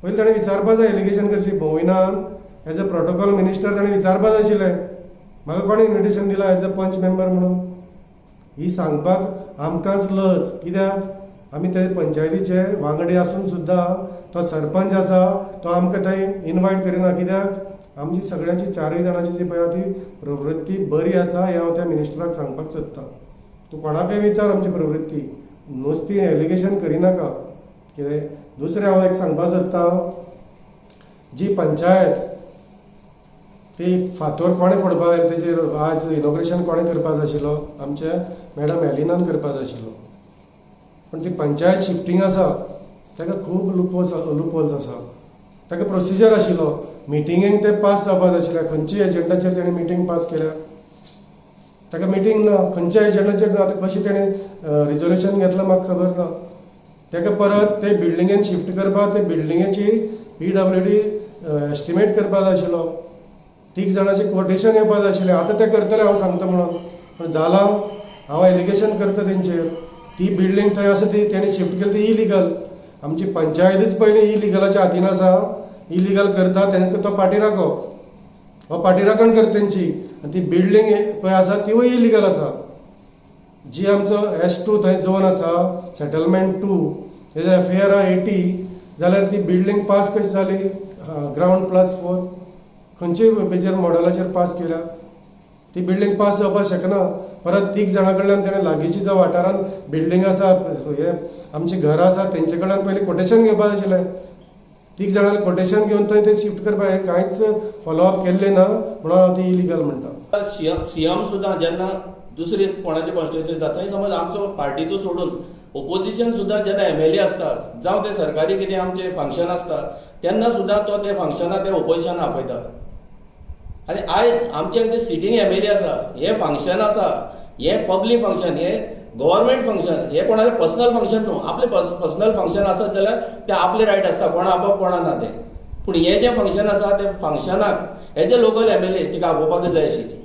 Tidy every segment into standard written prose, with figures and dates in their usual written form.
पयलीं ताणें विचारपा जाय. एलिगेशन करची मोविनान एज अ प्रोटोकॉल मिनिस्टर, ताणें विचारपा जाय आशिल्लें, म्हाका कोणें इन्विटेशन दिलां एज अ पंच मेंबर म्हणून. ही सांगपाक आमकांच लज, कित्याक आमी ते पंचायतीचे वांगडी आसून सुद्दां तो सरपंच आसा तो आमकां थंय इनवायट करिना, कित्याक आमची सगळ्यांची चारूय जाणांची जी पळय आहा ती प्रवृत्ती बरी आसा. हें हांव त्या मिनिस्टराक सांगपाक सोदतां. तूं कोणाकय विचार आमची प्रवृत्ती. नुस्ती एलिगेशन करिनाका. कितें दुसरें हांव एक सांगपाक सोदतां, जी पंचायत ती फातोर कोणें फोडपाक जाय, तेजेर आज इनॉग्रेशन कोणें करपाक जाय आशिल्लो? आमच्या मॅडम एलिनान करपाक जाय आशिल्लो. पूण ती पंचायत शिफ्टींग आसा, ताका खूब लुपहोल्स आसा. ताका प्रोसिजर आशिल्लो, मिटिंगेक ते पास जावपाक जाय आशिल्लें. खंयची एजंडाचेर तेणें मिटींग पास केल्या? ताका मिटींग ना, खंयच्या एजंडाचेर ना. आतां कशें तेणें रिजोल्युशन घेतलां म्हाका खबर ना. ताका परत ते बिल्डिंगेन शिफ्ट करपाक ते बिल्डिंगेची पीडब्ल्यूडी एस्टिमेट करपाक जाय आशिल्लो. तीग जाणांचे कोटेशन येवपाक जाय आशिल्लें. आतां ते करतले हांव सांगता म्हणून, पण जालां. हांव एलिगेशन करता तेंचेर. ती बिल्डींग थंय आसा ती तेणी शिफ्ट केली ती इलिगल. आमची पंचायतीच पयलीं इलिगलाच्या हातीन आसा, इलिगल करता. तांकां तो पाठीराखो, हो पाठीराखण करता तेंची. आनी ती बिल्डींग पळय आसा, तिवूय इलिगल आसा. जी आमचो एस 2 थंय झोन आसा, सेटलमेंट 2, तेजो एफएआर आहा 80, जाल्यार ती बिल्डींग पास कशी जाली ग्रावंड प्लस 4? खंयचे बेजर मॉडलाचेर पास केल्या? ती बिल्डींग पास जावपाक शकना. परत तीग जाणां कडल्यान तेणें लागींची जो वाठारान बिल्डींग आसा, हे आमची घरां आसा, तेंचे कडल्यान पयलीं कोटेशन घेवपाक जाय आशिल्लें. तीग जाणांनी कोटेशन घेवन थंय ते शिफ्ट करपाक, हें कांयच फॉलोअप केल्लें ना, म्हणून हांव ती इलिगल म्हणटा. सीएम सुद्दां जेन्ना दुसरी कोणाचे कॉन्स्टिट्युएन्सी जाता, थंय समज आमचो पार्टीचो सोडून ओपोजिशन सुद्दां जेन्ना एमएलए आसता, जावं ते सरकारी कितें आमचे फंक्शन आसता, तेन्ना सुद्दां तो ते फंक्शनाक ते ओपोजिशन आपयता. आनी आयज आमचे जे सिटींग एमएलए आसा, हे फंक्शन आसा, हे पब्लीक फंक्शन, हे गव्हर्मेंट फंक्शन, हे कोणाले पर्सनल फंक्शन न्हू. आपले पर्सनल फंक्शन आसत जाल्यार ते आपले रायट आसता, कोणा आपोवप कोणा ना ते. पूण हे जे फंक्शन आसा, ते फंक्शनाक एज अ लोकल एमएलए तिका आपोवपाक जाय आशिल्ली.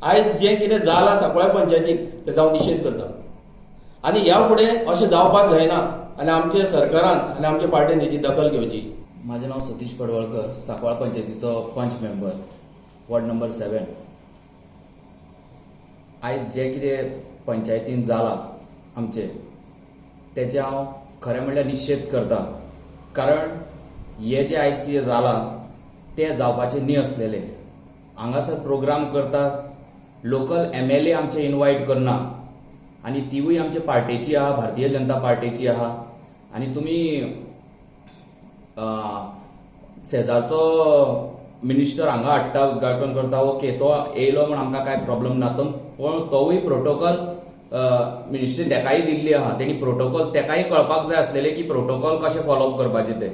आयज जें कितें जालां सांकवाळे पंचायतीक, तेजो हांव निशेध करता आनी ह्या फुडें अशें जावपाक जायना आनी आमच्या सरकारान आनी आमच्या पार्टीन हेची दखल घेवची. माझें नांव सतीश पडवळकर, सांकवाळ पंचायतीचो पंच मेंबर, वॉर्ड नंबर 7. आयज जें कितें पंचायतीन जालां आमचें, तेजें हांव खरें म्हणल्यार निशेध करता, कारण हें जें आयज कितें जालां तें जावपाचें न्ही आसलेलें. हांगासर प्रोग्राम करता, लोकल एमएलए आमचे इनवायट करना आनी तिवूय आमचे पार्टेची आहा, भारतीय जनता पार्टेची आहा. आनी तुमी शेजारचो मिनिस्टर हांगा हाडटा, उद्घाटन करता, ओके, तो येयलो म्हण आमकां कांय प्रॉब्लम ना. तो पण तोवूय प्रोटोकॉल मिनिस्ट्रीन तेकाय दिल्ली आहा. तेणी प्रोटोकॉल तेकाय कळपाक जाय आसलेले की प्रोटोकॉल कशें फॉलोअप करपाचें ते.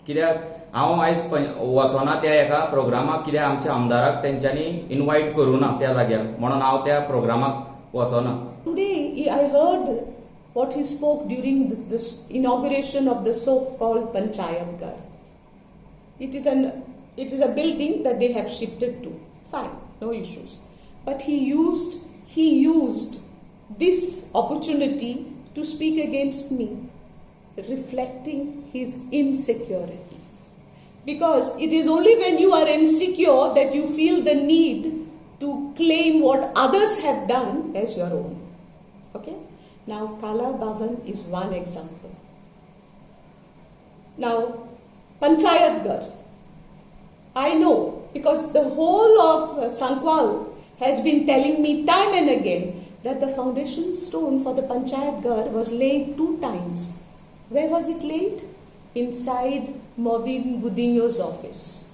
कित्याक हांव आयज वचना त्या एका प्रोग्रामाक, कित्याक आमच्या आमदाराक तेंच्यांनी इनवायट करूं ना त्या जाग्यार, म्हणून हांव त्या प्रोग्रामाक वचना. Today, I heard what he spoke during this inauguration of the so-called Panchayat Ghar. It is a building that they have shifted to. Fine, no issues. But he used this opportunity to speak against me, reflecting his insecurity. Because it is only when you are insecure that you feel the need to claim what others have done as your own. Okay? Now, Kala Bhavan is one example. Now, Panchayat Ghar. I know because the whole of Sankwal has been telling me time and again that the foundation stone for the Panchayat Ghar was laid two times. Where was it laid? Inside Mauvin Godinho's office.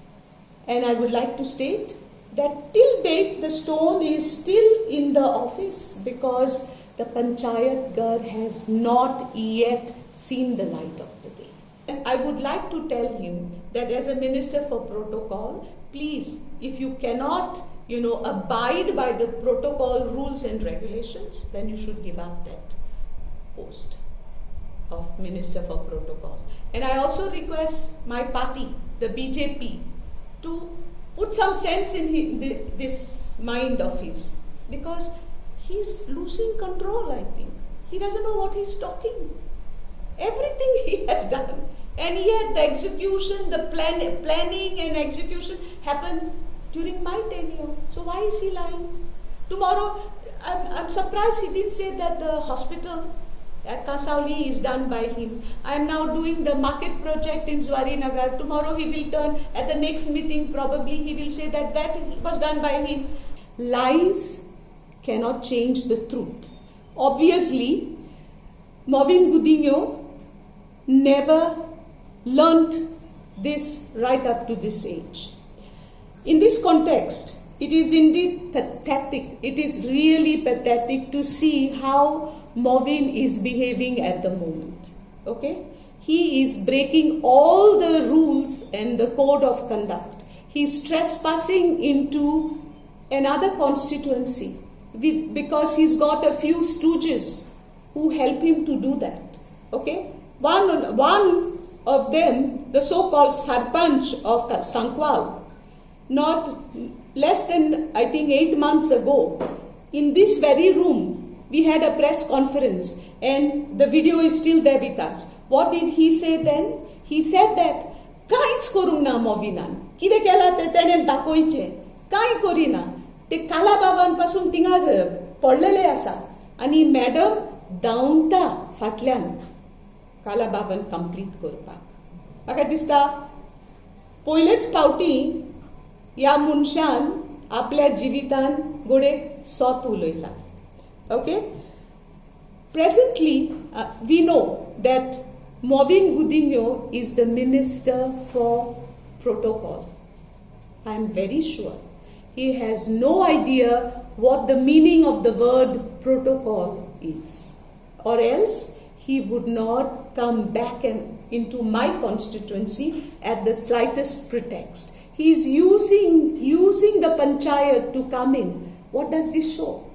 And I would like to state that till date the stone is still in the office because the Panchayat Ghar has not yet seen the light of the day. And I would like to tell him that as a minister for protocol, please, if you cannot abide by the protocol rules and regulations, then you should give up that post of Minister for Protocol. And I also request my party, the BJP, to put some sense in this mind of his, because he's losing control, I think. He doesn't know what he's talking. Everything he has done And yet the execution, the planning and execution happened during my tenure. So why is he lying? Tomorrow, I'm surprised he didn't say that the hospital at Cansaulim is done by him. I am now doing the market project in Zuarinagar. Tomorrow he will turn at the next meeting, probably he will say that that was done by him. Lies cannot change the truth. Obviously, Mauvin Godinho never learnt this right up to this age. In this context, it is indeed pathetic, it is really pathetic to see how Mauvin is behaving at the moment. Okay? He is breaking all the rules and the code of conduct. He is trespassing into another constituency because he's got a few stooges who help him to do that. Okay? One of them, the so-called Sarpanch of Sancoale, not less than, I think, 8 months ago, in this very room, we had a press conference and the video is still there with us. What did he say then? He said that कांयच करूंक ना मोविनान, कितें केलां तें तेणें दाखोवचें, कांय करिना, ते काला बावन पासून थिंगा पडलेले आसा आनी मॅडम धांवता फाटल्यान काला बावन कंप्लीट करपाक. म्हाका दिसता पयलेच फावटी ह्या मनशान आपल्या जिवितान घोडेक सत उलयला. Okay, presently we know that Mauvin Godinho is the minister for protocol. I am very sure he has no idea what the meaning of the word protocol is, or else he would not come back and into my constituency at the slightest pretext. He is using the panchayat to come in. What does this show?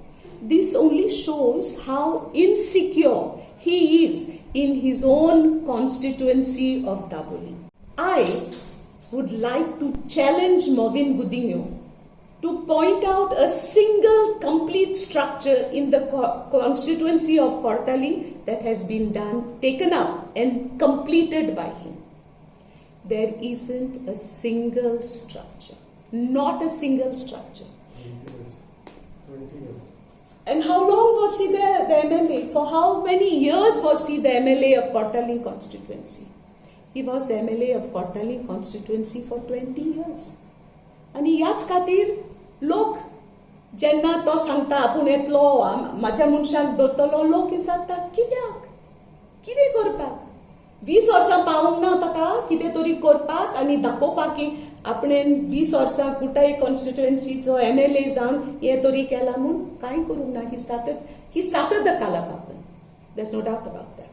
This only shows how insecure he is in his own constituency of Dabolim. I would like to challenge Mauvin Godinho to point out a single complete structure in the constituency of Cortalim that has been done, taken up and completed by him. There isn't a single structure, not a single structure. 20 years. And how long was he there, the MLA? For how many years was he the MLA of Cortalim constituency? He was the MLA of Cortalim constituency for 20 years. आनी ह्याच खातीर लोक जेन्ना तो सांगता आपूण येतलो, म्हाज्या मनशाक दवरतलो, लोक विचारता कित्याक, कितें करपाक? 20 वर्सां पावूंक ना ताका कितें तरी करपाक आनी दाखोवपाक की आपणें 20 वर्सां कुटाई कॉन्स्टिट्युएन्सीचो एमएलए जावन हें तरी केलां म्हूण. कांय करूंक ना. He started the Kala Bavan, there's no doubt about that.